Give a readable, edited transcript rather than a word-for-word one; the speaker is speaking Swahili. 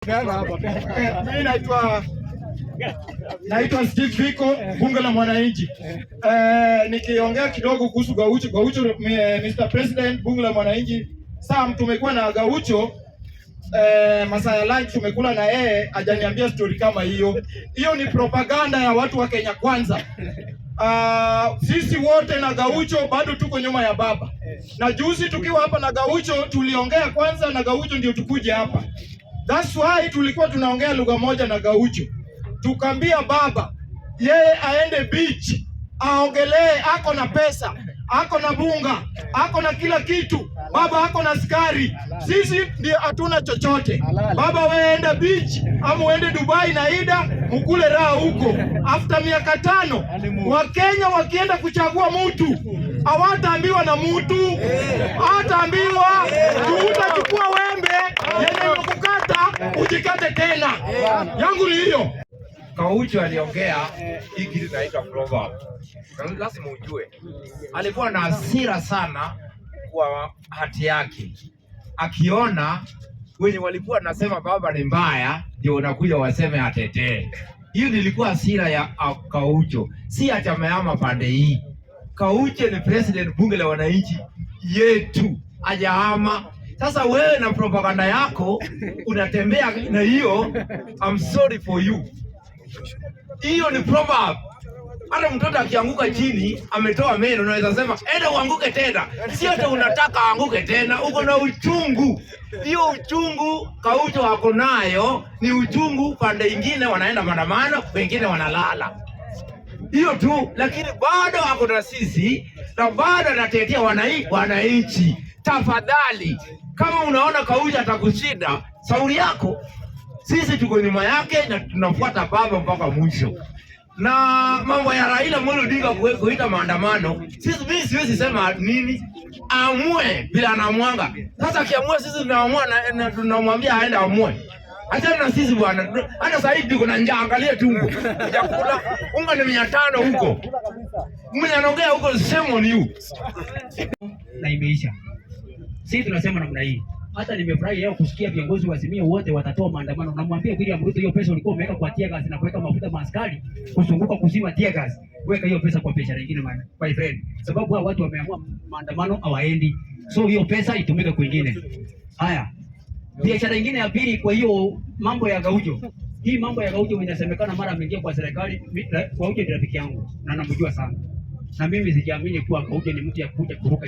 Mimi naitwa Steve Biko, Bunge la Mwananchi. Nikiongea kidogo kuhusu Gaucho, Gaucho, Mr. President, Bunge la Mwananchi. Sam, tumekuwa na Gaucho masaa ya lunch tumekula na yeye, hajaniambia story kama hiyo. Hiyo ni propaganda ya watu wa Kenya Kwanza. Sisi wote na Gaucho bado tuko nyuma ya baba, na juzi tukiwa hapa na Gaucho tuliongea kwanza na Gaucho ndio tukuje hapa. That's why tulikuwa tunaongea lugha moja na Gaucho, tukaambia baba yeye aende beach aongelee, ako na pesa, ako na bunga, ako na kila kitu. Baba ako na askari, sisi ndio hatuna chochote. Baba wewe enda beach ama uende Dubai na Ida mkule raha huko. After miaka 5 Wakenya wakienda kuchagua mtu hawataambiwa na mtu, hataambiwa utachukua wembe yenye imekukata ujikate tena. Yangu ni hiyo. Gaucho aliongea hii kitu inaitwa proverb. Na lazima ujue, alikuwa na hasira sana kwa hati yake, akiona wenye walikuwa nasema baba ni mbaya ndio wanakuja waseme atetee. Hiyo nilikuwa hasira ya Gaucho, si ati amehama pande hii. Gaucho ni president Bunge la Wananchi yetu, hajahama. Sasa wewe na propaganda yako unatembea na hiyo, I'm sorry for you. Hiyo ni proverb. Hata mtoto akianguka chini ametoa meno, unaweza sema enda uanguke tena. Sio ati unataka aanguke tena, uko na uchungu. Hiyo uchungu Gaucho wako nayo ni uchungu. Pande ingine wanaenda maandamano, wengine wanalala, hiyo tu, lakini bado ako na sisi na bado anatetea wananchi. Tafadhali, kama unaona Gaucho atakushinda, shauri yako. Sisi tuko nyuma yake na tunafuata baba mpaka mwisho. Na mambo ya Raila Amolo Odinga kuita maandamano, sisi mimi siwezi sema nini, amue bila anaamwanga. Sasa akiamua, sisi tunaamua na tunamwambia aende amue. Achana na sisi bwana. Hata sasa hivi tuko na njaa, angalia tumbo. Chakula unga ni 500 huko. Mwenye anaongea huko, shame on you. Na imeisha. Sisi tunasema namna hii. Hata nimefurahi leo kusikia viongozi wa Azimio wote watatoa maandamano. Namwambia William Ruto, hiyo pesa ulikuwa umeweka kwa tear gas na kuweka mafuta maaskari kuzunguka kuzima tear gas, weka hiyo pesa kwa biashara nyingine, man, my friend, sababu hao watu wameamua maandamano hawaendi, so hiyo pesa itumike kwingine. Haya, biashara nyingine ya pili, kwa hiyo mambo ya Gaucho. Hii mambo ya Gaucho inasemekana mara ameingia kwa serikali. Gaucho ni rafiki yangu na namjua sana, na mimi sijaamini kuwa Gaucho ni mtu ya kuja kuruka.